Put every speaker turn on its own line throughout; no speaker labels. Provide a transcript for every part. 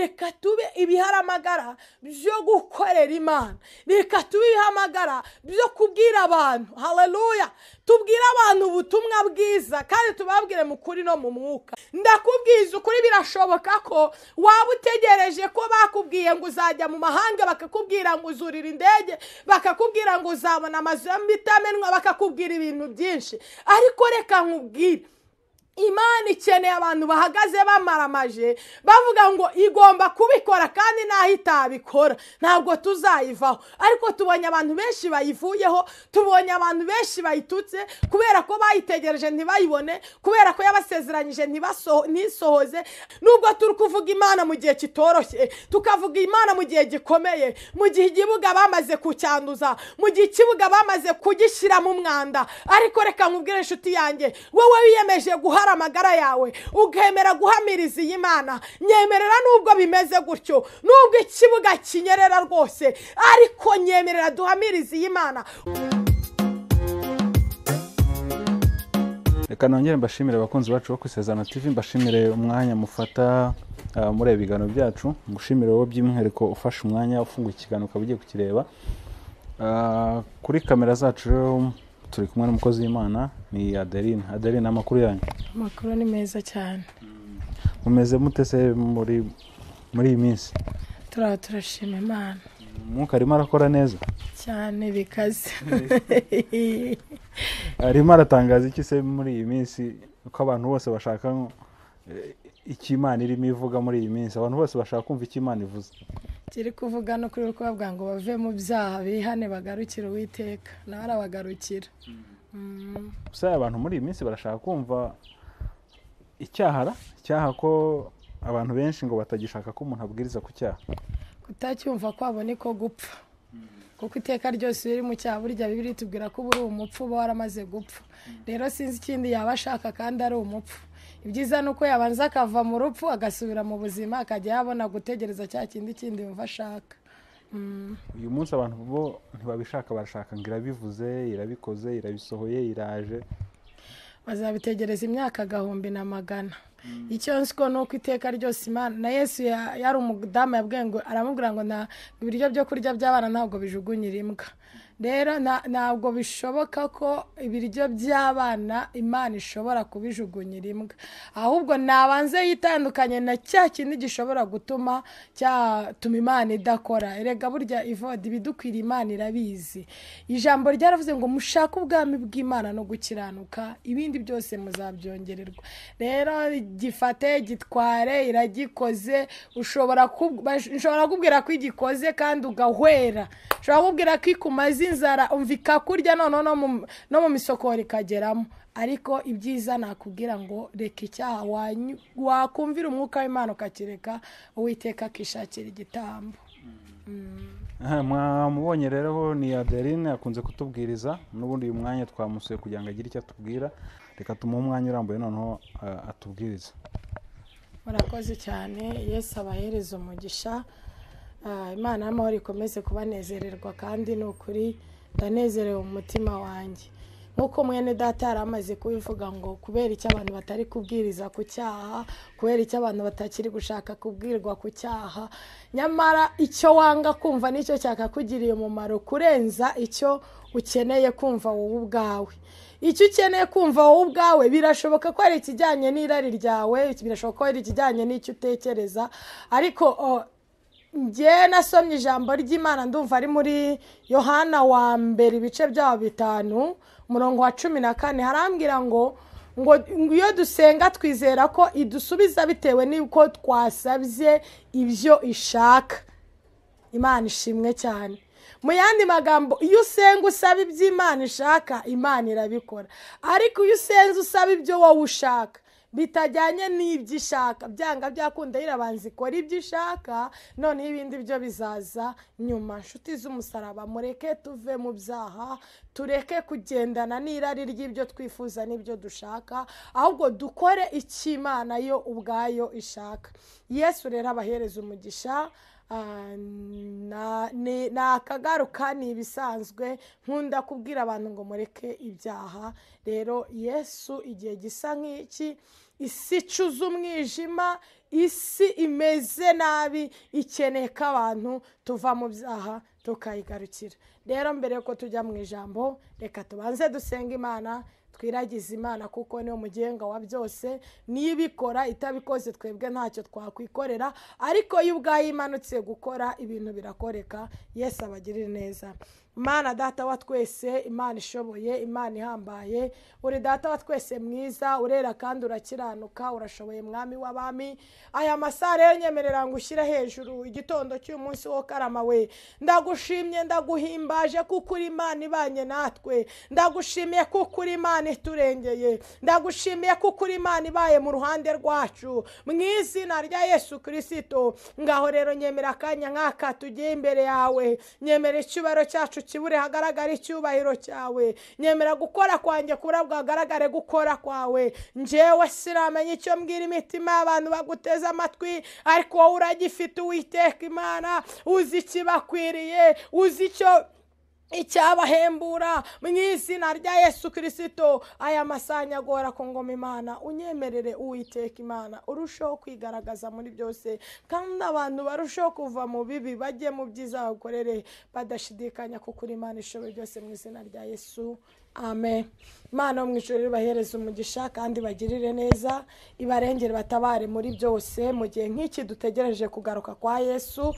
Reka tube ibiharamagara byo gukorera Imana, reka tube ibihamagara byo kubwira abantu. Haleluya! Tubwire abantu ubutumwa bwiza kandi tubabwire mu kuri no mu mwuka. Ndakubwiza ukuri, birashoboka ko waba utegereje ko bakubwiye ngo uzajya mu mahanga, bakakubwira ngo uzurira indege, bakakubwira ngo uzabona amazu y'ibitamenwa, bakakubwira ibintu byinshi. Ariko reka nkubwire, Imana ikeneye abantu bahagaze bamaramaje, bavuga ngo igomba kubikora kandi naho itabikora ntabwo tuzayivaho. Ariko tubonye abantu benshi bayivuyeho, tubonye abantu benshi bayitutse kubera ko bayitegereje ntibayibone, kubera ko yabasezeranyije ntisohoze. Nubwo turi kuvuga Imana mu gihe kitoroshye, tukavuga Imana mu gihe gikomeye, mu gihe ikibuga bamaze kucyanduza, mu gihe ikibuga bamaze kugishyira mu mwanda. Ariko reka nkubwire inshuti yanjye, wowe wiyemeje guha amagara yawe, ukemera guhamiriza iyi Mana, nyemerera nubwo bimeze gutyo, nubwo ikibuga kinyerera rwose, ariko nyemerera duhamirize iyi Mana.
Reka nongere mbashimire abakunzi bacu bo ku Isezerano TV, mbashimire umwanya mufata muri ibiganiro byacu, ngushimire wowe by'umwihariko ufashe umwanya ufunguye ikiganiro ukaba ugiye kukireba. Kuri kamera zacu rero turi kumwe n'umukozi w'Imana ni Adeline. Adeline, amakuru yanyu?
Amakuru ni meza cyane.
Mumeze mute se muri iyi minsi?
Turashima Imana.
Umwuka arimo arakora neza
cyane bikaze.
Arimo aratangaza iki se muri iyi minsi, ko abantu bose bashaka icyo Imana irimo ivuga muri iyi minsi? Abantu bose bashaka kumva icyo Imana ivuze.
Kiri kuvuga no kuri kubabwira ngo bave mu byaha bihane bagarukire Uwiteka, nawe arabagarukira.
Gusa abantu muri iyi minsi barashaka kumva icyaha, icyaha ko abantu benshi ngo batagishaka ko umuntu abwiriza ku cyaha.
Kutacyumva kwabo niko gupfa, kuko iteka ryose uri mu cyaha burya Bibiliya itubwira ko uri umupfu, uba waramaze gupfa. Rero sinzi ikindi yaba ashaka kandi ari umupfu. Ibyiza ni uko yabanza akava mu rupfu agasubira mu buzima, akajya yabona gutegereza cya kindi kindi yumva ashaka.
Uyu munsi abantu bo ntibabishaka, barashaka ngo irabivuze, irabikoze, irabisohoye, iraje.
Bazabitegereza imyaka 1400. Icyo nzi ko nuko iteka ryose Imana na Yesu yari umudamu yabwiye ngo aramubwira ngo nta ibiryo byo kurya by'abana ntabwo bijugunyira imbwa. Rero ntabwo bishoboka ko ibiryo by'abana Imana ishobora kubijugunyira imbwa, ahubwo nabanze yitandukanye na cya kintu gishobora gutuma cyatuma Imana idakora. Erega burya ivodi ibidukwira Imana irabizi. Ijambo ryaravuze ngo mushake ubwami bw'Imana no gukiranuka, ibindi byose muzabyongererwa. Rero gifate gitware, iragikoze. Ushobora kubwira ko igikoze kandi ugahwera, ushobora kubwira ko ikumaze inzara umvika kurya none no mu misokoro ikageramo. Ariko ibyiza nakubwira ngo reka icyaha, wakumvira umwuka w'Imana ukakireka, Uwiteka akishakira igitambo.
Mwamubonye rero ni Adeline, akunze kutubwiriza n'ubundi uyu mwanya twamusuye kugira ngo agire icyo atubwira. Reka tumuhe umwanya urambuye noneho atubwirize.
Murakoze cyane, Yesu abahereze umugisha. Imana y'amahoro ikomeze kubanezererwa, kandi ni ukuri ndanezerewe mu mutima wanjye. Nk'uko mwene data yari amaze kubivuga ngo kubera icyo abantu batari kubwiriza ku cyaha, kubera icyo abantu batakiri gushaka kubwirwa ku cyaha, nyamara icyo wanga kumva nicyo cyakakugiriye umumaro kurenza icyo ukeneye kumva wowe ubwawe. Icyo ukeneye kumva wowe ubwawe birashoboka ko ari ikijyanye n'irari ryawe, birashoboka ko ari ikijyanye n'icyo utekereza. Ariko njye nasomye ijambo ry'Imana, ndumva ari muri Yohana wa mbere ibice byawo 5 umurongo wa 14, harambwira ngo iyo dusenga twizera ko idusubiza bitewe n'uko twasabye ibyo ishaka. Imana ishimwe cyane. Mu yandi magambo, iyo usenga usaba ibyo Imana ishaka, Imana irabikora. Ariko iyo usenze usaba ibyo wowe ushaka bitajyanye n'ibyo ishaka, byanga byakunda irabanza ikora ibyo ishaka, noneho ibindi byo bizaza nyuma. Nshuti z'umusaraba, mureke tuve mu byaha, tureke kugendana n'irari ry'ibyo twifuza n'ibyo dushaka, ahubwo dukore icyo Imana yo ubwayo ishaka. Yesu rero abahereza umugisha. Nakagaruka ni ibisanzwe, nkunda kubwira abantu ngo mureke ibyaha. Rero Yesu igihe gisa nk'iki, isi icuza umwijima, Isi imeze nabi, ikeneye ko abantu tuva mu byaha tukayigarukira. Rero mbere yuko tujya mu ijambo, reka tubanze dusenga Imana, twiragize Imana kuko niyo mugenga wa byose, niyo ibikora, itabikoze twebwe ntacyo twakwikorera, ariko yo ubwayo imanutse gukora ibintu birakoreka. Yesu abagirire neza. Imana data wa twese, Imana ishoboye, Imana ihambaye, uri data wa twese mwiza, urera kandi urakiranuka, urashoboye mwami w'abami. Aya masaha rero nyemerera ngo ushyire hejuru igitondo cy'umunsi wo karama we. Ndagushimye, ndaguhimbaje kuko uri Imana ibanye natwe. Ndagushimiye kuko uri Imana iturengeye. Ndagushimiye kuko uri Imana ibaye mu ruhande rwacu. Mu izina rya Yesu Kristo, ngaho rero nyemera akanya nk'aka tugiye imbere yawe. Nyemera icyubahiro cyacu kibure hagaragara icyubahiro cyawe. Nyemera gukora kwanjye kurabwa hagaragare gukora kwawe. Njyewe siramenya icyo mbwira imitima y'abantu baguteze amatwi, ariko wowe uragifite Uwiteka Imana, uzi ikibakwiriye, uzi icyo icyabahembura. Mu izina rya Yesu Kristo, aya masaha agora ku ngoma Imana, unyemerere Uwiteka Imana urusheho kwigaragaza muri byose, kandi abantu barusheho kuva mu bibi bajye mu byiza bakorere badashidikanya kuko uri Imana ishoboye byose. Mu izina rya Yesu, amen. Imana yo mu ijuru ibahereze umugisha kandi bagirire neza, ibarengere batabare muri byose mu gihe nk'iki dutegereje kugaruka kwa Yesu.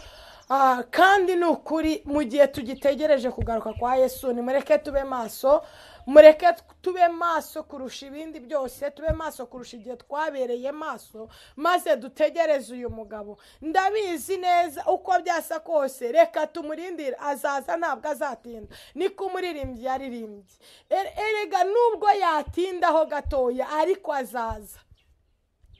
Kandi ni ukuri mu gihe tugitegereje kugaruka kwa Yesu, nimureke tube maso, mureke tube maso kurusha ibindi byose, tube maso kurusha igihe twabereye maso, maze dutegereze uyu mugabo. Ndabizi neza uko byasa kose, reka tumurindire, azaza ntabwo azatinda. Niko umuririmbyi yaririmbye, erega nubwo yatindaho gatoya ariko azaza.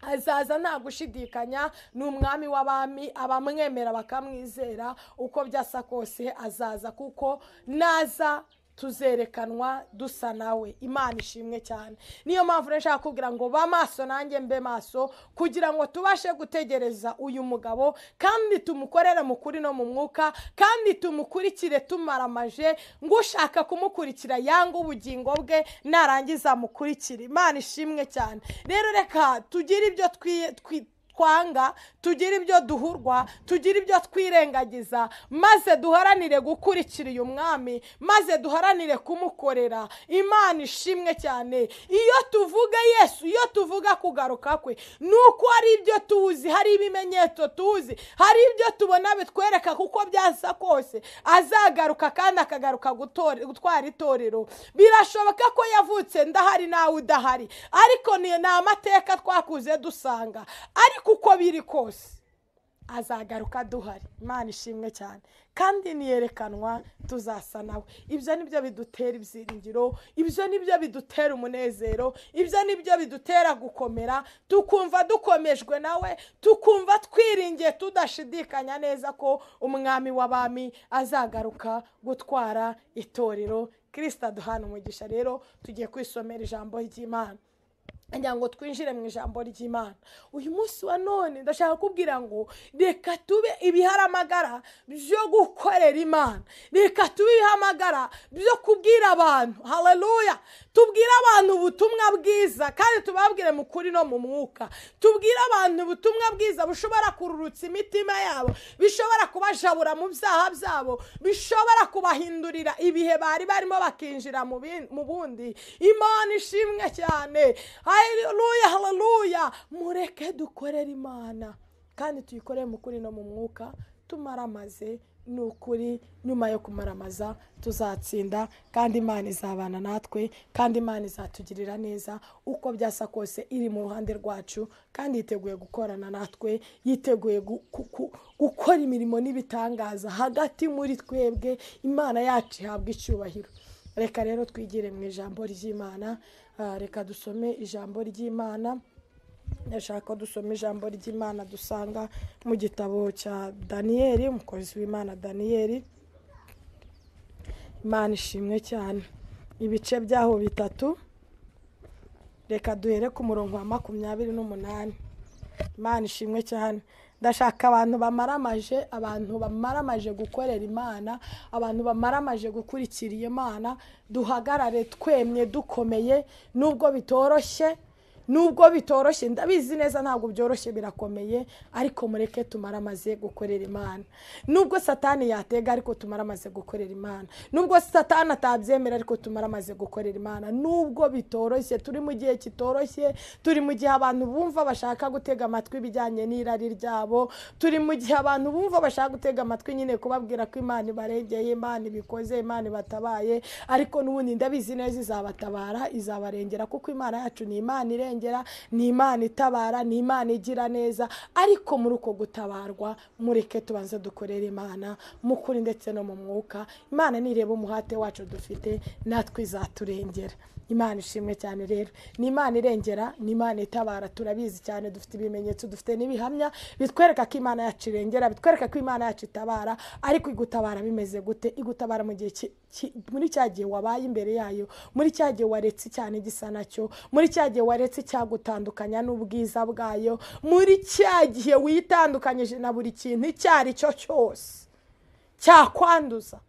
Azaza nta gushidikanya, ni umwami w'abami, abamwemera bakamwizera, uko byasa kose azaza, kuko naza tuzerekanwa dusa nawe. Imana ishimwe cyane. Niyo mpamvu rero nshaka kubwira ngo ba maso nanjye mbe maso, kugira ngo tubashe gutegereza uyu mugabo, kandi tumukorere mu kuri no mu mwuka, kandi tumukurikire tumaramaje, ngo ushaka kumukurikira yanga ubugingo bwe narangiza amukurikire. Imana ishimwe cyane. Rero reka tugire ibyo twanga, tugira ibyo duhurwa, tugira ibyo twirengagiza, maze duharanire gukurikira uyu mwami, maze duharanire kumukorera. Imana ishimwe cyane. Iyo tuvuga Yesu, iyo tuvuga kugaruka kwe, nuko hari ibyo tuzi, hari ibimenyetso tuzi, hari ibyo tubona bitwereka kuko byasa kose azagaruka, kandi akagaruka gutwara itorero. Birashoboka ko yavutse ndahari nawe udahari, ariko ni amateka twakuze dusanga, ariko uko biri kose azagaruka duhari. Imana ishimwe cyane. Kandi niyerekanwa tuzasa nawe. Ibyo nibyo bidutera ibyiringiro, ibyo nibyo bidutera umunezero, ibyo nibyo bidutera gukomera, tukumva dukomejwe nawe, tukumva twiringiye tudashidikanya neza ko umwami w'abami azagaruka gutwara itorero. Kristo aduhana umugisha. Rero tugiye kwisomera ijambo ry'Imana. Ngira ngo twinjire mu ijambo ry'Imana. Uyu munsi wa none ndashaka kubwira ngo reka tube ibiharamagara byo gukorera Imana, reka tube ibihamagara byo kubwira abantu. Haleluya! Tubwire abantu ubutumwa bwiza, kandi tubabwire mu kuri no mu mwuka. Tubwire abantu ubutumwa bwiza bushobora kururutsa imitima yabo, bishobora kubajabura mu byaha byabo, bishobora kubahindurira ibihe bari barimo bakinjira mu bundi. Imana ishimwe cyane. Haleluya, haleluya. Mureke dukorere Imana, kandi tuyikorere mu kuri no mu mwuka, tumaramaze. Ni ukuri nyuma yo kumaramaza tuzatsinda, kandi Imana izabana natwe, kandi Imana izatugirira neza uko byasa kose, iri mu ruhande rwacu, kandi yiteguye gukorana natwe, yiteguye gukora imirimo n'ibitangaza hagati muri twebwe. Imana yacu ihabwa icyubahiro. Reka rero twigire mu ijambo ry'Imana. Reka dusome ijambo ry'Imana. Ndashaka dusome ijambo ry'Imana dusanga mu gitabo cya Daniyeli, umukozi w'Imana Daniyeli. Imana ishimwe cyane. Ibice byaho 3. Reka duhere ku murongo wa 28. Imana ishimwe cyane. Ndashaka abantu bamaramaje, abantu bamaramaje gukorera Imana, abantu bamaramaje gukurikira Imana, duhagarare twemye dukomeye, nubwo bitoroshye, Nubwo bitoroshye, ndabizi neza ntabwo byoroshye, birakomeye, ariko mureke tumara amaze gukorera Imana. Nubwo Satani yatega, ariko tumara amaze gukorera Imana. Nubwo Satani atabyemera, ariko tumara amaze gukorera Imana. Nubwo bitoroshye, turi mu gihe kitoroshye, turi mu gihe abantu bumva bashaka gutega amatwi ibijyanye n'irari ryabo, turi mu gihe abantu bumva bashaka gutega amatwi nyine kubabwira ko Imana ibarengeye, Imana ibikoze, Imana ibatabaye, ariko n'ubundi ndabizi neza izabatabara, izabarengera, kuko Imana yacu ni Imana irengera, ni Imana itabara, ni Imana igira neza. Ariko muri uko gutabarwa, mureke tubanze dukorere Imana mu kuri ndetse no mu mwuka. Imana nireba umuhate wacu dufite, natwe izaturengera. Imana ishimwe cyane. Rero ni Imana irengera, ni Imana itabara, turabizi cyane, dufite ibimenyetso, dufite n'ibihamya bitwereka ko Imana yacu irengera, bitwereka ko Imana yacu itabara. Ariko igutabara bimeze gute? Igutabara mu gihe muri cya gihe wabaye imbere yayo, muri cya gihe waretse cyane gisa nacyo, muri cya gihe waretse cyagutandukanya n'ubwiza bwayo, muri cya gihe witandukanyije na buri kintu icyo ari cyo cyose cyakwanduza,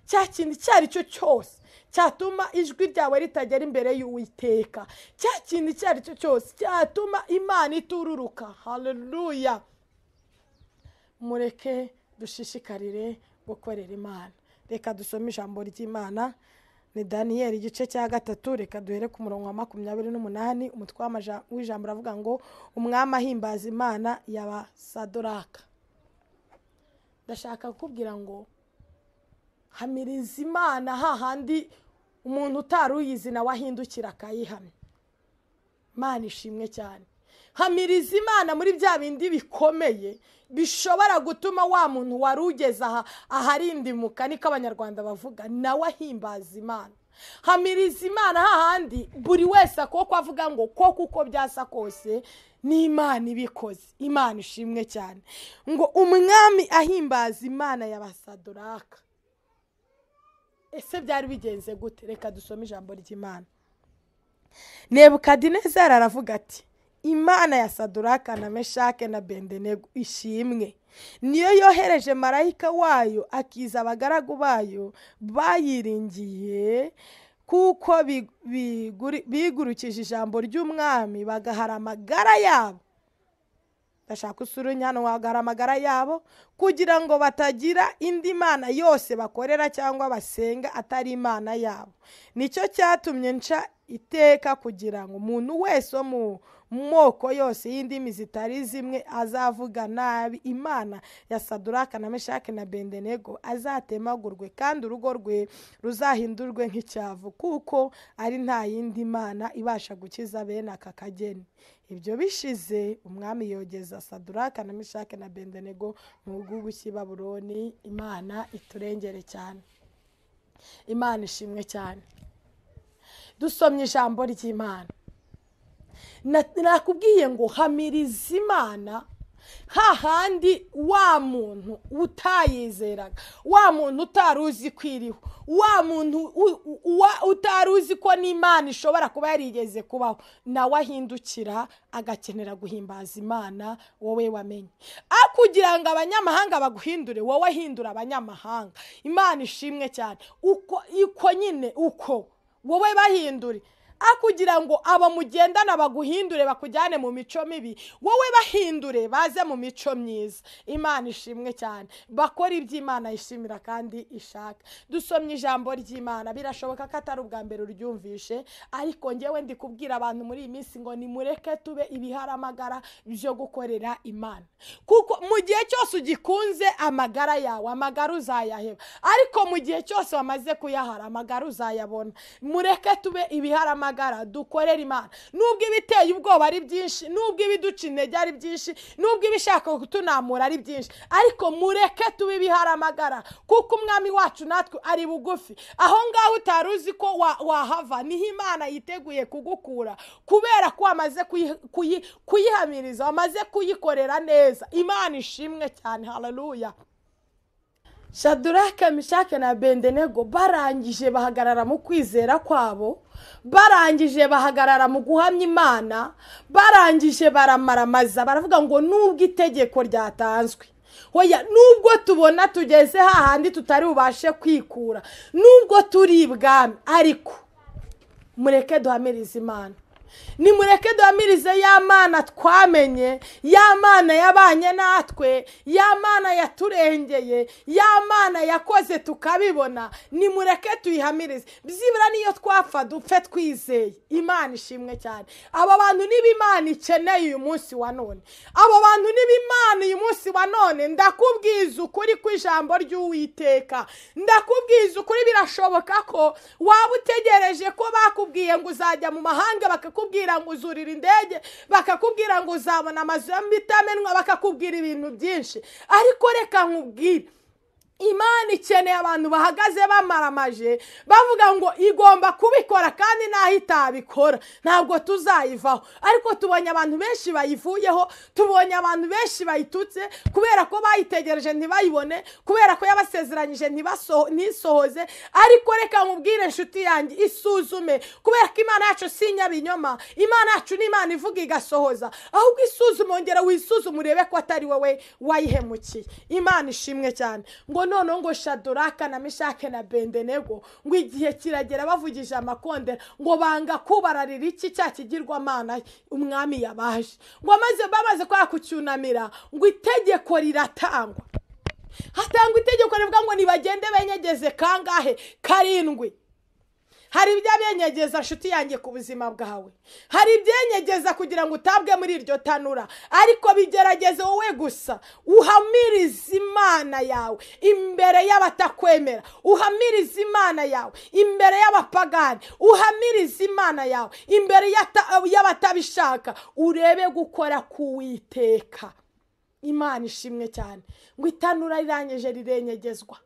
cya kintu icyo ari cyo cyose cyatuma ijwi ryawe ritagera imbere y'Uwiteka, cya kintu icyo ari cyo cyose cyatuma Imana itururuka. Haleluya! Mureke dushishikarire gukorera Imana. Reka dusome ijambo ry'Imana, ni Daniyeli igice cya 3, reka duhere ku murongo wa 28. Umutwe w'ijambo uravuga ngo umwami ahimbaza Imana y'Abasadoraka. Ndashaka kukubwira ngo hamiriza Imana hahandi umuntu utari uyizi nawe ahindukira akayihamya. Imana ishimwe cyane. Hamiriza Imana muri bya bindi bikomeye bishobora gutuma wa muntu wari ugeze aha aharindimuka, niko Abanyarwanda bavuga, nawe ahimbaza Imana. Hamiriza Imana hahandi buri wese akoko avuga ngo koko uko byasa kose ni Imana ibikoze. Imana ishimwe cyane. Ngo umwami ahimbaza Imana y'Abasadoraka. Ese byari bigenze gute? Reka dusome ijambo ry'Imana. Nebukadinezari aravuga ati Imana ya Saduraka na Meshake na Abedenego ishimwe, niyo yohereje marayika wayo akiza abagaragu bayo bayiringiye, kuko bigurukije ijambo ry'umwami bagahara amagara yabo. Ndashaka usura inyana wagahara amagara yabo, kugira ngo batagira indi mana yose bakorera cyangwa basenga atari Imana yabo. Nicyo cyatumye nca iteka kugira ngo umuntu wese wo mu moko yose y'indimi zitari zimwe azavuga nabi Imana ya Saduraka na Meshake na Abedenego azatemagurwe, kandi urugo rwe ruzahindurwe nk'icyavu, kuko ari nta yindi mana ibasha gukiza bene aka kageni. Ibyo bishize umwami yogeza Saduraka na Meshake na Abedenego mu gihugu cy'i Babuloni. Imana iturengere cyane. Imana ishimwe cyane. Dusomye ijambo ry'Imana, nakubwiye ngo hamiriza Imana hahandi wa muntu utayizeraga, wa muntu utari uzi kwiriho, wa muntu utari uzi ko n'Imana ishobora kuba yarigeze kubaho, nawe ahindukira agakenera guhimbaza Imana wowe wamenye. Akugira ngo abanyamahanga baguhindure, wowe ahindura abanyamahanga. Imana ishimwe cyane. Uko iko nyine uko wowe bahindure, akugira ngo abo mugendana baguhindure bakujyane mu mico mibi, wowe bahindure baze mu mico myiza. Imana ishimwe cyane. Bakora iby'Imana ishimira kandi ishaka. Dusomye ijambo ry'Imana, birashoboka ko atari ubwa mbere uryumvishe, ariko ngewe ndi kubwira abantu muri iyi minsi ngo nimureke tube ibiharamagara byo gukorera Imana, kuko mu gihe cyose ugikunze amagara yawe, amagara uzayaheba, ariko mu gihe cyose wamaze kuyahara, amagara uzayabona. Mureke tube ibiharamagara dukorera Imana. Nubwo ibiteye ubwoba ari byinshi, nubwo ibiduca intege ari byinshi, nubwo ibishaka kutunamura ari byinshi, ariko mureke tube ibiharamagara, kuko umwami wacu natwe ari bugufi. Aho ngaho utari uzi ko wahava, niho Imana yiteguye kugukura, kubera ko wamaze kuyihamiriza, wamaze kuyikorera neza. Imana ishimwe cyane. Haleluya. Shadraka, Meshake na Abedenego barangije bahagarara mu kwizera kwabo, barangije bahagarara mu guhamya Imana, barangije baramaramaza, baravuga ngo nubwo itegeko ryatanzwe, hoya nubwo tubona tugeze hahandi tutari bubashe kwikura, nubwo turi ibwami, ariko mureke duhamirize Imana. Nimureke duhamirize ya Mana twamenye, ya Mana yabanye natwe, ya Mana yaturengeye, ya Mana yakoze tukabibona. Nimureke tuyihamirize, byibura niyo twapfa dupfe twizeye. Imana ishimwe cyane. Aba bantu niba Imana ikeneye uyu munsi wa none, abo bantu niba Imana uyu munsi wa none, ndakubwiza ukuri kw'ijambo ry'Uwiteka, ndakubwiza ukuri, birashoboka ko waba utegereje ko bakubwiye ngo uzajya mu mahanga, bakakubwira ngo uzurira indege, bakakubwira ngo uzabona amazu y'ibitamenwa, bakakubwira ibintu byinshi. Ariko reka nkubwire, Imana ikeneye abantu bahagaze bamaramaje, bavuga ngo igomba kubikora, kandi naho itabikora ntabwo tuzayivaho. Ariko tubonye abantu benshi bayivuyeho, tubonye abantu benshi bayitutse kubera ko bayitegereje ntibayibone, kubera ko yabasezeranyije ntisohoze. Ariko reka nkubwire inshuti yanjye, isuzume, kubera ko Imana yacu si inyabinyoma, Imana yacu ni Imana ivuga igasohoza. Ahubwo isuzume, ongera wisuzume urebe ko atari wowe wayihemukiye. Imana ishimwe cyane. Ngo none ngo Shaduraka na Meshake na Abedenego, ngo igihe kiragera bavugije amakondera, ngo banga kubararira iki cya kigirwamana umwami yabaje. Ngo bamaze kwa kucyunamira, ngo itegeko riratangwa. Hatangwa itegeko rivuga ngo nibagende benyegeze kangahe? 7. Hari ibyabenyegeza nshuti yanjye ku buzima bwawe, hari ibyenyegeza kugira ngo utabwe muri iryo tanura, ariko bigerageze wowe gusa uhamirize Imana yawe imbere y'abatakwemera, uhamirize Imana yawe imbere y'abapagani, uhamirize Imana yawe imbere y'abatabishaka, urebe gukora k'Uwiteka. Imana ishimwe cyane. Ngo itanura rirangije rirenyegezwa.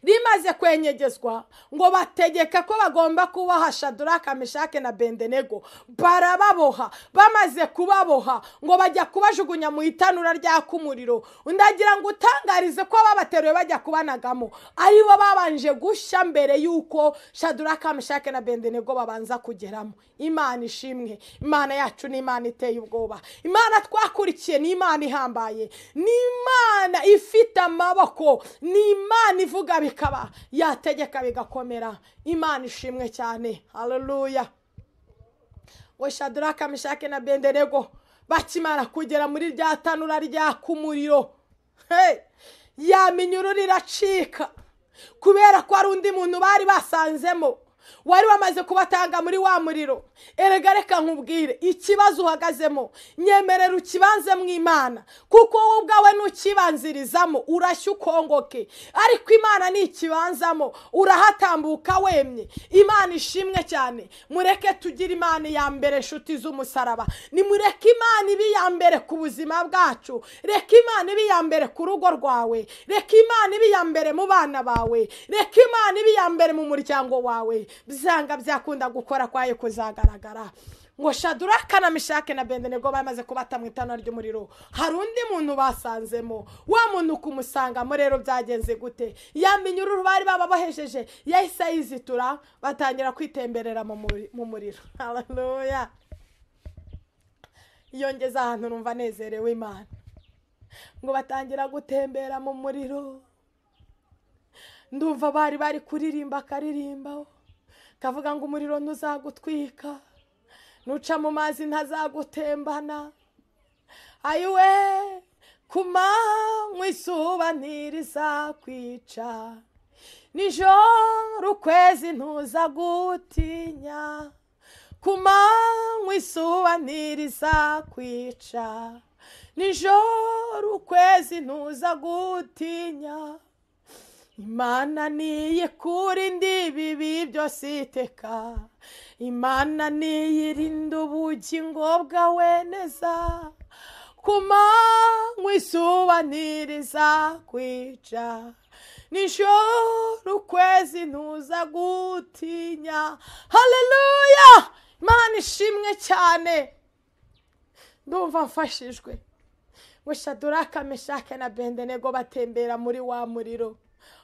Rimaze kwenyegezwa, ngo bategeka ko bagomba kubaha Shaduraka, Meshake na Abedenego. Barababoha, bamaze kubaboha ngo bajya kubajugunya mu itanura ryaka umuriro. Ndagira ngo utangarize ko ababateruye bajya kubanagamo aribo babanje gushya mbere yuko Shaduraka, Meshake na Abedenego babanza kugeramo. Imana ishimwe. Imana yacu ni Imana iteye ubwoba. Imana twakurikiye ni Imana ihambaye, ni Imana ifite amaboko, ni Imana ivuga bikaba, yategeka bigakomera. Imana ishimwe cyane. Haleluya. We Shaduraka, Meshake na Abedenego bakimara kugera muri rya tanura ryaka umuriro, hey, ya minyururu iracika, kubera ko ari undi muntu bari basanzemo wari wamaze kubatanga muri wa muriro. Erega reka nkubwire, ikibazo uhagazemo nyemerera ukibanze mu Imana, kuko wowe ubwawe nukibanzirizamo urashya ukongoke, ariko Imana nikibanzamo urahatambuka wemye. Imana ishimwe cyane. Mureke tugire Imana ya mbere nshuti z'umusaraba. Nimureke Imana ibe iya mbere ku buzima bwacu, reka Imana ibe iya mbere ku rugo rwawe, reka Imana ibe iya mbere mu bana bawe, reka Imana ibe iya mbere mu muryango wawe. Byanga byakunda gukora kwayo kuzagaragara. Ngo Shaduraka na Meshake na Abedenego bamaze kubata mu itanura ry'umuriro, hari undi muntu basanzemo. Wa muntu kumusangamo rero byagenze gute? Ya minyururu bari bababohesheje yahise ayizitura, batangira kwitemberera mu muriro. Haleluya. Iyo ngeze ahantu numva nezerewe Imana. Ngo batangira gutembera mu muriro, ndumva bari bari kuririmba akaririmba kavuga ngo umuriro ntuzagutwika, nuca mu mazi ntazagutembana, ayiwe kumanywa izuba ntirizakwica, nijoro ukwezi ntuzagutinya, kumanywa izuba ntirizakwica, nijoro ukwezi ntuzagutinya. Imana niyikurinda ibibi byose iteka, Imana niyirinda ubugingo bwawe neza, kumanywa izuba ntirizakwica, nijoro ukwezi ntuzagutinya. Haleluya. Imana ishimwe cyane. Ndumva mfashijwe. Ngo Shaduraka, Meshake na Abedenego batembera muri wa muriro,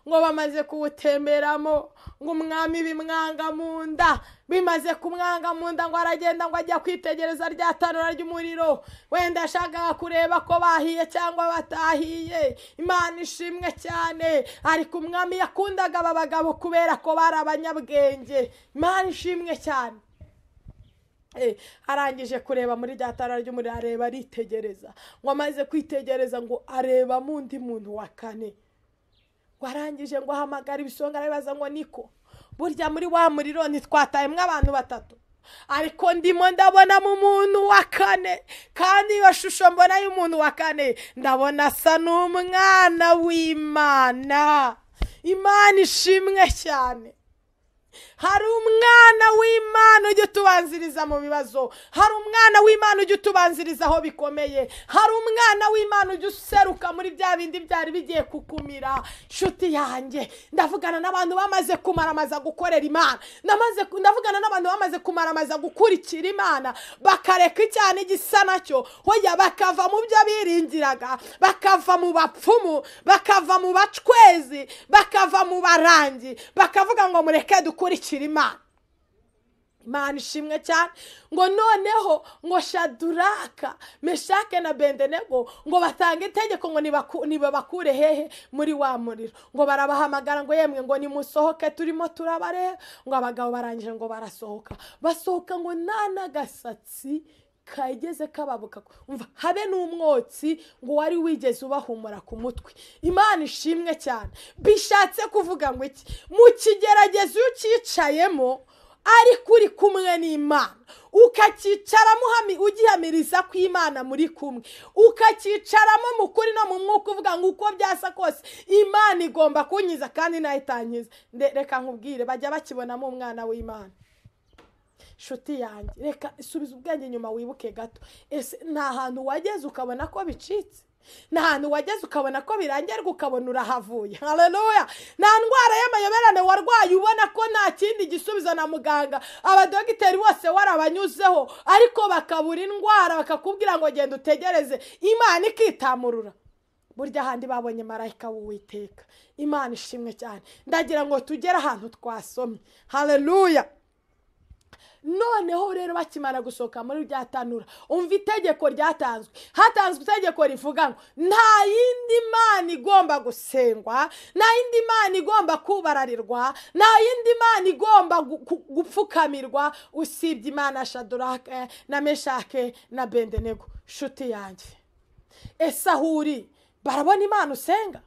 ngo bamaze kuwutemberamo, ngo umwami bimwanga mu nda, bimaze kumwanga mu nda, ngo aragenda ngo ajya kwitegereza rya tanura ry'umuriro, wenda ashaka kureba ko bahiye cyangwa batahiye. Imana ishimwe cyane. Ariko umwami yakundaga aba bagabo kubera ko bari abanyabwenge. Imana ishimwe cyane. Arangije kureba muri rya tara ry'umuriro, areba aritegereza, ngo amaze kwitegereza ngo arebamo undi muntu wa kane. Ngo arangije ngo ahamagara ibisonga, arabibaza ngo niko burya muri wa muriro ntitwatayemwo abantu batatu, ariko ndimo ndabonamo umuntu wa kane, kandi iyo shusho mbona y'umuntu wa kane ndabona asa n'umwana w'Imana. Imana ishimwe cyane. Hari umwana w'Imana ujya utubanziriza mu bibazo, hari umwana w'Imana ujya utubanziriza aho bikomeye, hari umwana w'Imana ujya useruka muri bya bindi byari bigiye kukumira. Nshuti yanjye, ndavugana n'abantu bamaze kumaramaza gukorera Imana, ndavugana n'abantu bamaze kumaramaza gukurikira Imana, bakareka icyaha n'igisa nacyo, hoya bakava mu byo biringiraga, bakava mu bapfumu, bakava mu bacwezi, bakava mu barangi, bakavuga ngo mureke dukurikire Imana. Imana ishimwe cyane. Ngo noneho ngo Shaduraka, Meshake na Bedenego ngo batange itegeko ngo nibabakure hehe muri wa muriro. Ngo barabahamagara ngo yemwe ngo nimusohoke turimo turabareba. Ngo abagabo barangije ngo barasohoka, basohoka ngo nta n'agasatsi kageze kababuka, umva habe n'umwotsi ngo wari wigeze ubahumura ku mutwe. Imana ishimwe cyane. Bishatse kuvuga ngo iki? Mu kigeragezo iyo ucyicayemo ariko uri kumwe n'Imana, ukacyicaramo ugihamiriza ko Imana muri kumwe, ukacyicaramo mu kuri no mu mwuka, uvuga ngo uko byasa kose Imana igomba kunkiza kandi nayo itankiza. Reka nkubwire, bajya bakibonamo umwana w'Imana. Nshuti yanjye, reka subiza ubwenge inyuma wibuke gato. Ese nta hantu wageze ukabona ko bicitse? Nta hantu wageze ukabona ko birangirwa ukabona urahavuye? Haleluya! Nta ndwara y'amayoberane warwaye ubona ko nta kindi gisubizo na muganga, abadogiteri bose warabanyuzeho, ariko bakabura indwara bakakubwira ngo genda utegereze, Imana ikitamurura. Burya ahandi babonye marayika w'Uwiteka. Imana ishimwe cyane. Ndagira ngo tugere ahantu twasomye. Haleluya! Noneho rero bakimara gusohoka muri rya tanura, umva itegeko ryatanzwe. Hatanzwe itegeko rivuga ngo nta yindi mana igomba gusengwa, nta yindi mana igomba kubararirwa, nta yindi mana igomba gupfukamirwa usibye Imana Shaduraka na Meshake na Bedenego. Nshuti yanjye, ese aho uri barabona Imana usenga?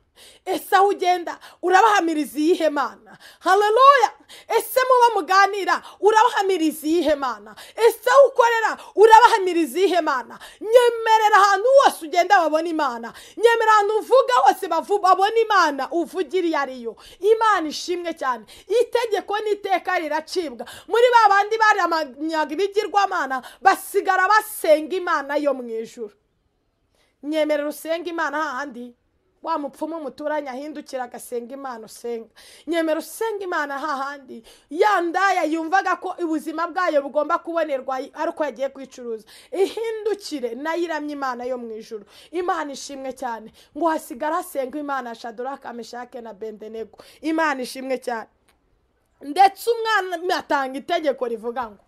Ese aho ugenda urabahamiriza iyihe Mana? Haleluya! Ese muba muganira urabahamiriza iyihe Mana? Ese aho ukorera urabahamiriza iyihe Mana? Nyemerera ahantu hose ugenda babona Imana, nyemerera ahantu uvuga hose babona Imana, uvugira iyo ariyo. Imana ishimwe cyane. Itegeko n'iteka riracibwa. Muri ba bandi baramyaga ibigirwamana basigara basenga Imana yo mu ijuru. Nyemerera usenga Imana hahandi wa mupfumu muturanye ahindukira agasenga Imana usenga. Nyemera usenga Imana hahandi ya ndaya yumvaga ko ubuzima bwayo bugomba kubonerwa ariko yagiye kwicuruza, ihindukire nayo iramye Imana yo mu ijuru. Imana ishimwe cyane. Ngo hasigara hasenga Imana Shaduraka, Meshake na Bedenego. Imana ishimwe cyane. Ndetse umwana atanga itegeko rivuga ngo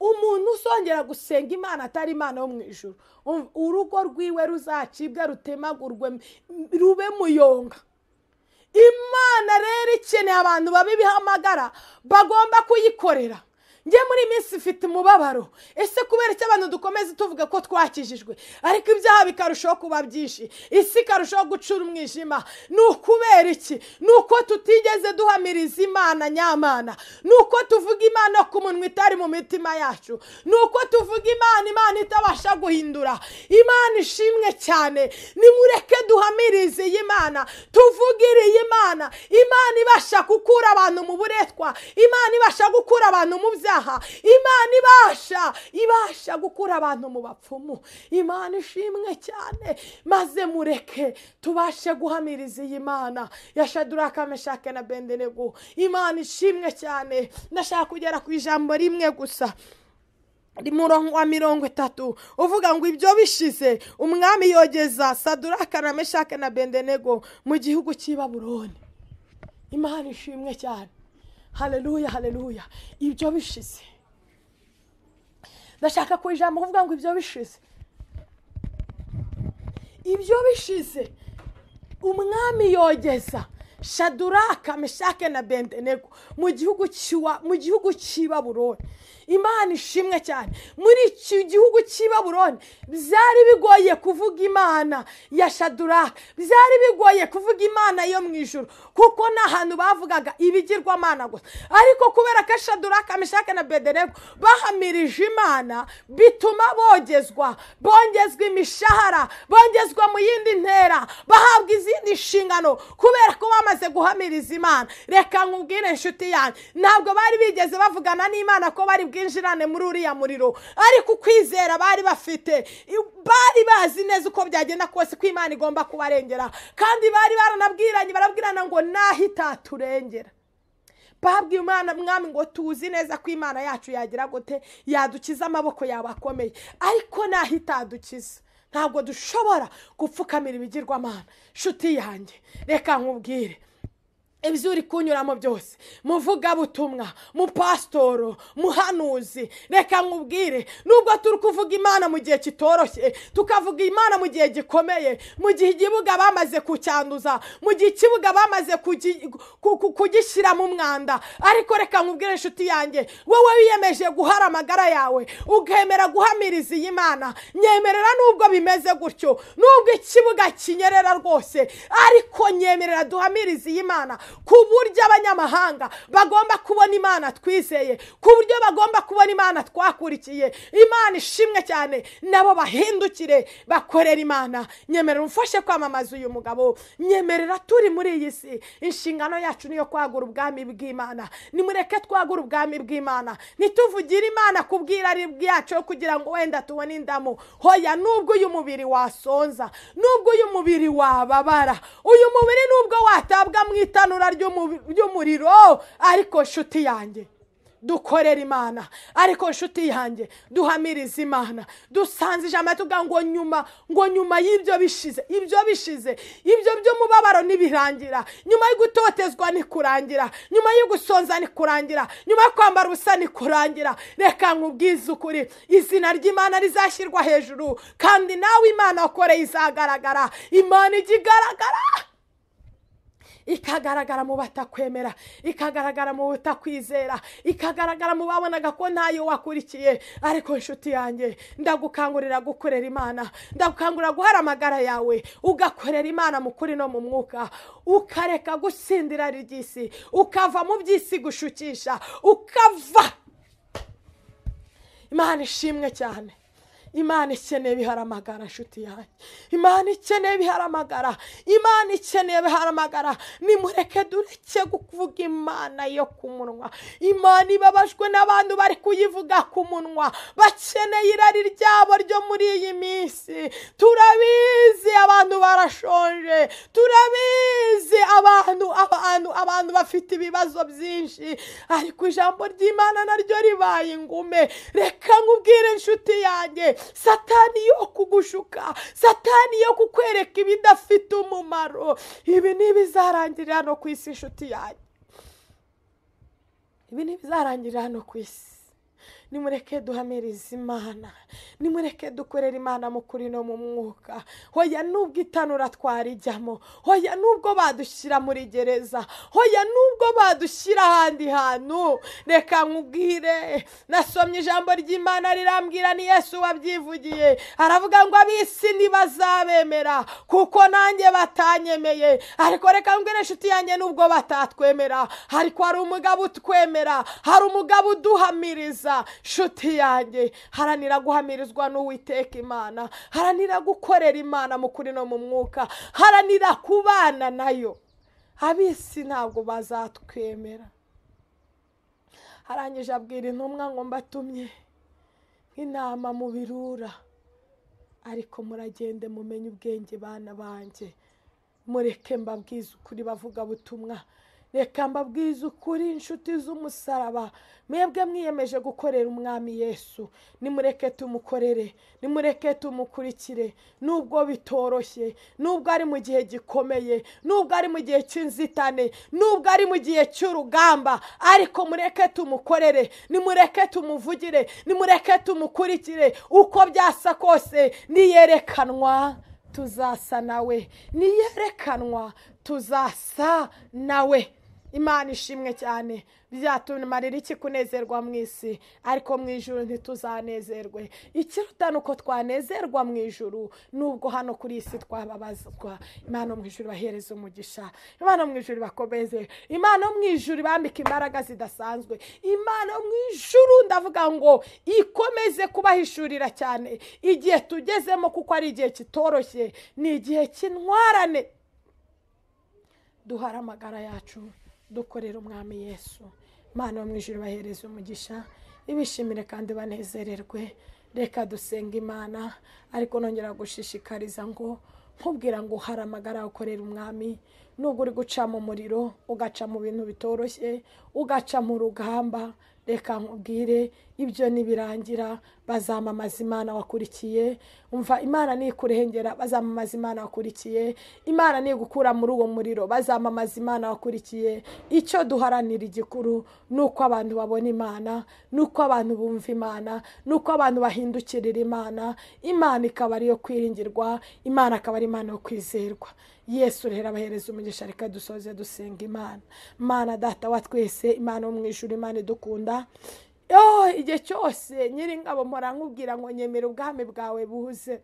umuntu usongera gusenga Imana atari Imana yo mu ijuru, urugo rwiwe ruzacibwe rutemagurwe rube muyonga. Imana rero ikeneye abantu babihamagara bagomba kuyikorera. Njye muri minsi ifite umubabaro. Ese kubera iki abantu dukomeze tuvuga ko twakijijwe ariko ibyaha bikarushaho kuba byinshi, isi ikarushaho gucura umwijima? Ni ukubera iki? Ni uko tutigeze duhamiriza Imana nyamana, ni uko tuvuga Imana ku munwa itari mu mitima yacu, ni uko tuvuga Imana, Imana itabasha guhindura. Imana ishimwe cyane. Nimureke duhamirize iyi Imana, tuvugire iyi Imana. Imana ibasha gukura abantu mu buretwa, Imana ibasha gukura abantu mu byaha, Imana ibasha gukura abantu mu bapfumu. Imana ishimwe cyane. Maze mureke tubashe guhamiriza iyi Mana ya Shaduraka, Meshake na Bedenego. Imana ishimwe cyane. Ndashaka kugera ku ijambo rimwe gusa, murongo wa 30 uvuga ngo ibyo bishize umwami yogeza Saduraka na Meshake na Bedenego mu gihugu cy'i Babuloni. Imana ishimwe cyane. Haleluya, haleluya. Ibyo bishize. Ndashaka ku ijambo kuvuga ngo ibyo bishize. Ibyo bishize umwami yogeza Shaduraka, Meshake na Abedenego mu gihugu cy'i Babuloni. Imana ishimwe cyane. Muri iki gihugu cy'i Babuloni byari bigoye kuvuga Imana ya Shaduraka, byari bigoye kuvuga Imana yo mu ijuru, kuko n'ahantu bavugaga ibigirwamana gusa. Ariko kubera ko Shaduraka, Meshake na Abedenego bahamirije Imana, bituma bongezwa imishahara, bongezwa mu yindi ntera, bahabwa izindi nshingano kubera ko bamaze guhamiriza Imana. Reka nkubwire inshuti yanjye, ntabwo bari bigeze bavugana n'Imana ko bari bwinjirane muri uriya muriro, ariko ukwizera bari bafite, bari bazi neza uko byagenda kose ko Imana igomba kubarengera, kandi bari baranabwiranye, barabwirana ngo naho itaturengera. Babwiye Imana, mwami ngo tuzi neza ko Imana yacu yagira gute, yadukiza amaboko yawe akomeye, ariko naho itadukiza ntabwo dushobora gupfukamira ibigirwamana. Nshuti yanjye, reka nkubwire, ibyo uri kunyuramo byose, muvugabutumwa, mupasitoro, muhanuzi, reka nkubwire, nubwo turi kuvuga Imana mu gihe kitoroshye, tukavuga Imana mu gihe gikomeye, mu gihe ikibuga bamaze kucyanduza, mu gihe ikibuga bamaze kugishyiramo umwanda, ariko reka nkubwire inshuti yanjye, wowe wiyemeje guhara amagara yawe, ukemera guhamiriza iyi Mana, nyemerera nubwo bimeze gutyo, nubwo ikibuga kinyerera rwose, ariko nyemerera duhamirize iyi Mana, ku buryo abanyamahanga bagomba kubona Imana twizeye, ku buryo bagomba kubona Imana twakurikiye. Imana ishimwe cyane, nabo bahindukire bakorera Imana. Nyemerera umfashe kwamamaza uyu mugabo, nyemerera turi muri iyi si, inshingano yacu niyo kwagura ubwami bw'Imana. Nimureke twagura ubwami bw'Imana, ntituvugire Imana kubwira byacu kugira ngo wenda tubone indamu. Hoya, nubwo uyu mubiri wasonza, nubwo uyu mubiri wababara, uyu mubiri nubwo watabwa mu itanura ry'umuriro, ariko nshuti yanjye dukorera Imana, ariko nshuti yanjye duhamiriza Imana. Dusanze ijambo tuvuga ngo nyuma y'ibyo bishize, ibyo by'umubabaro nibirangira, nyuma yo gutotezwa nikurangira, nyuma yo gusonza nikurangira, nyuma yo kwambara ubusa nikurangira. Reka nkubwize ukuri, izina ry'Imana rizashyirwa hejuru, kandi nawe Imana wakoreye izagaragara. Imana ijya igaragara, ikagaragara mu batakwemera, ikagaragara mu batakwizera, ikagaragara mu babonaga ko ntayo wakurikiye. Ariko inshuti yanjye, ndagukangurira gukorera Imana, ndagukangurira guhara amagara yawe, ugakorera Imana mu kuri no mu mwuka, ukareka gusindira ry'isi, ukava mu by'isi gushukisha, ukava. Imana ishimwe cyane. Imana ikeneye biharamagara nshuti yanjye, Imana ikeneye biharamagara, Imana ikeneye biharamagara. Nimureke dureke kuvuga Imana yo ku munwa. Imana ibabajwe n'abantu bari kuyivuga ku munwa, bakeneye irari ryabo ryo muri iyi minsi. Turabizi abantu barashonje, turabizi abantu bafite ibibazo byinshi, ariko ijambo ry'Imana naryo ribaye ingume. Reka nkubwire inshuti yanjye, Satani yo kugushuka, Satani yo kukwereka ibidafite umumaro, ibi ntibizarangirira hano ku isi inshuti yanjye, ibi ntibizarangirira hano ku isi. Nimureke duhamirize Imana, nimureke dukorera Imana mu kuri no mu mwuka. Hoya nubwo itanura twarijyamo, hoya nubwo badushyira muri gereza, hoya nubwo badushyira ahandi hantu, reka nkubwire, nasomye ijambo ry'Imana rirambwira, ni Yesu wabyivugiye, aravuga ngo ab'isi ntibazabemera kuko nanjye batanyemeye. Ariko reka nkubwire inshuti yanjye, nubwo batatwemera, ariko hari umugabo utwemera, hari umugabo uduhamiriza. Nshuti yanjye, haranira guhamirizwa n'Uwiteka Imana, haranira gukorera Imana mu kuri no mu mwuka, haranira kubana nayo. Ab'isi ntabwo bazatwemera. Arangije abwira intumwa ngo mbatumye nk'intama mu birura, ariko muragende mumenye ubwenge bana banjye. Mureke mbabwize ukuri bavuga butumwa, reka mbabwize ukuri inshuti z'umusaraba, mwebwe mwiyemeje gukorera umwami Yesu, nimureke tumukorere, nimureke tumukurikire, nubwo bitoroshye, nubwo ari mu gihe gikomeye, nubwo ari mu gihe cy'inzitane, nubwo ari mu gihe cy'urugamba, ariko mureke tumukorere, nimureke tumuvugire, nimureke tumukurikire, uko byasa kose niyerekanwa tuzasa nawe, niyerekanwa tuzasa nawe. Imana ishimwe cyane. Byatumarira iki kunezerwa mu isi ariko mu ijuru ntituzanezerwe? Ikiruta ni uko twanezerwa mu ijuru nubwo hano kuri isi twababazwa. Imana mu ijuru bahereze umugisha, Imana mu ijuru bakomeze, Imana mu ijuru bambike imbaraga zidasanzwe, Imana mu ijuru ndavuga ngo ikomeze kubahishurira cyane igihe tugezemo, kuko ari igihe kitoroshye, ni igihe cy'intwarane. Duhara amagara yacu dukorera umwami Yesu. Imana mu ijuru bahereze umugisha, ibishimire kandi banezererwe. Reka dusenga Imana, ariko nongera gushishikariza ngo nkubwira ngo hari amagara ukorera umwami. Nubwo uri guca mu muriro, ugaca mu bintu bitoroshye, ugaca mu rugamba, reka nkubwire ibyo nibirangira bazamamaza Imana wakurikiye. Umva, Imana nikurengera bazamamaza Imana wakurikiye, Imana nigukura muri uwo muriro bazamamaza Imana wakurikiye. Icyo duharanira igikuru nuko abantu babona Imana, nuko abantu bumva Imana, nuko abantu bahindukirira Imana, Imana ikaba ariyo kwiringirwa, Imana akaba ari Imana yo kwizerwa. Yesu rero abahereza umugisha. Reka dusoze dusenga Imana. Mana data wa twese, Imana wo mu ijuru, Imana idukunda, igihe cyose nyiringabo mpora nkubwira ngo nyemera ubwami bwawe buze,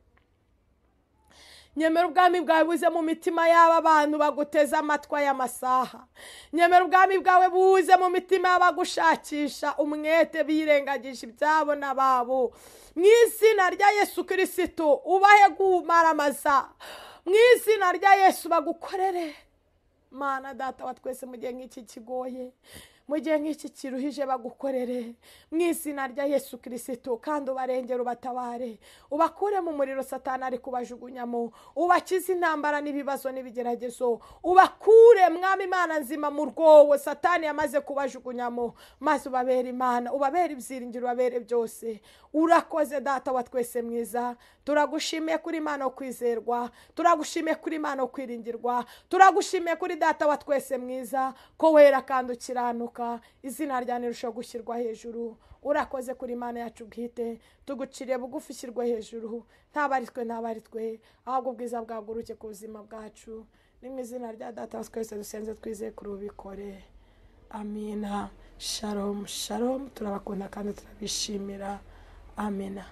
nyemera ubwami bwawe buze mu mitima y'aba bantu baguteze amatwi y'amasaha, nyemera ubwami bwawe buze mu mitima y'abagushakisha umwete birengagije ibyabo n'ababo. Mu izina rya Yesu Kristo ubahe gumaramaza, mu izina rya Yesu bagukorere. Mana data wa twese, mu gihe nk'iki kigoye, mu gihe nk'iki kiruhije, bagukorere mu izina rya Yesu Kristo, kandi ubarengere, ubatabare, ubakure mu muriro Satani ari kubajugunyamo, ubakize intambara n'ibibazo n'ibigeragezo, ubakure mwami Imana nzima mu rwobo Satani yamaze kubajugunyamo, maze ubabere Imana, ubabere ibyiringiro, ubabere byose. Urakoze data wa twese mwiza, turagushimiye kuri Imana yo kwizerwa, turagushimiye kuri Imana yo kwiringirwa, turagushimiye kuri data wa twese mwiza ko wera kandi ukiranuka, izina ryawe rirushaho gushyirwa hejuru. Urakoze kuri Imana yacu bwite, tuguciriye bugufi ushyirwe hejuru, ntaba ari twe, ntaba ari twe, ahubwo ubwiza bwaguruke ku buzima bwacu. Ni mu izina rya data wa twese dusenze twizeye kuri ubikore. Amina. Shalom, shalom. Turabakunda kandi turabishimira. Amina.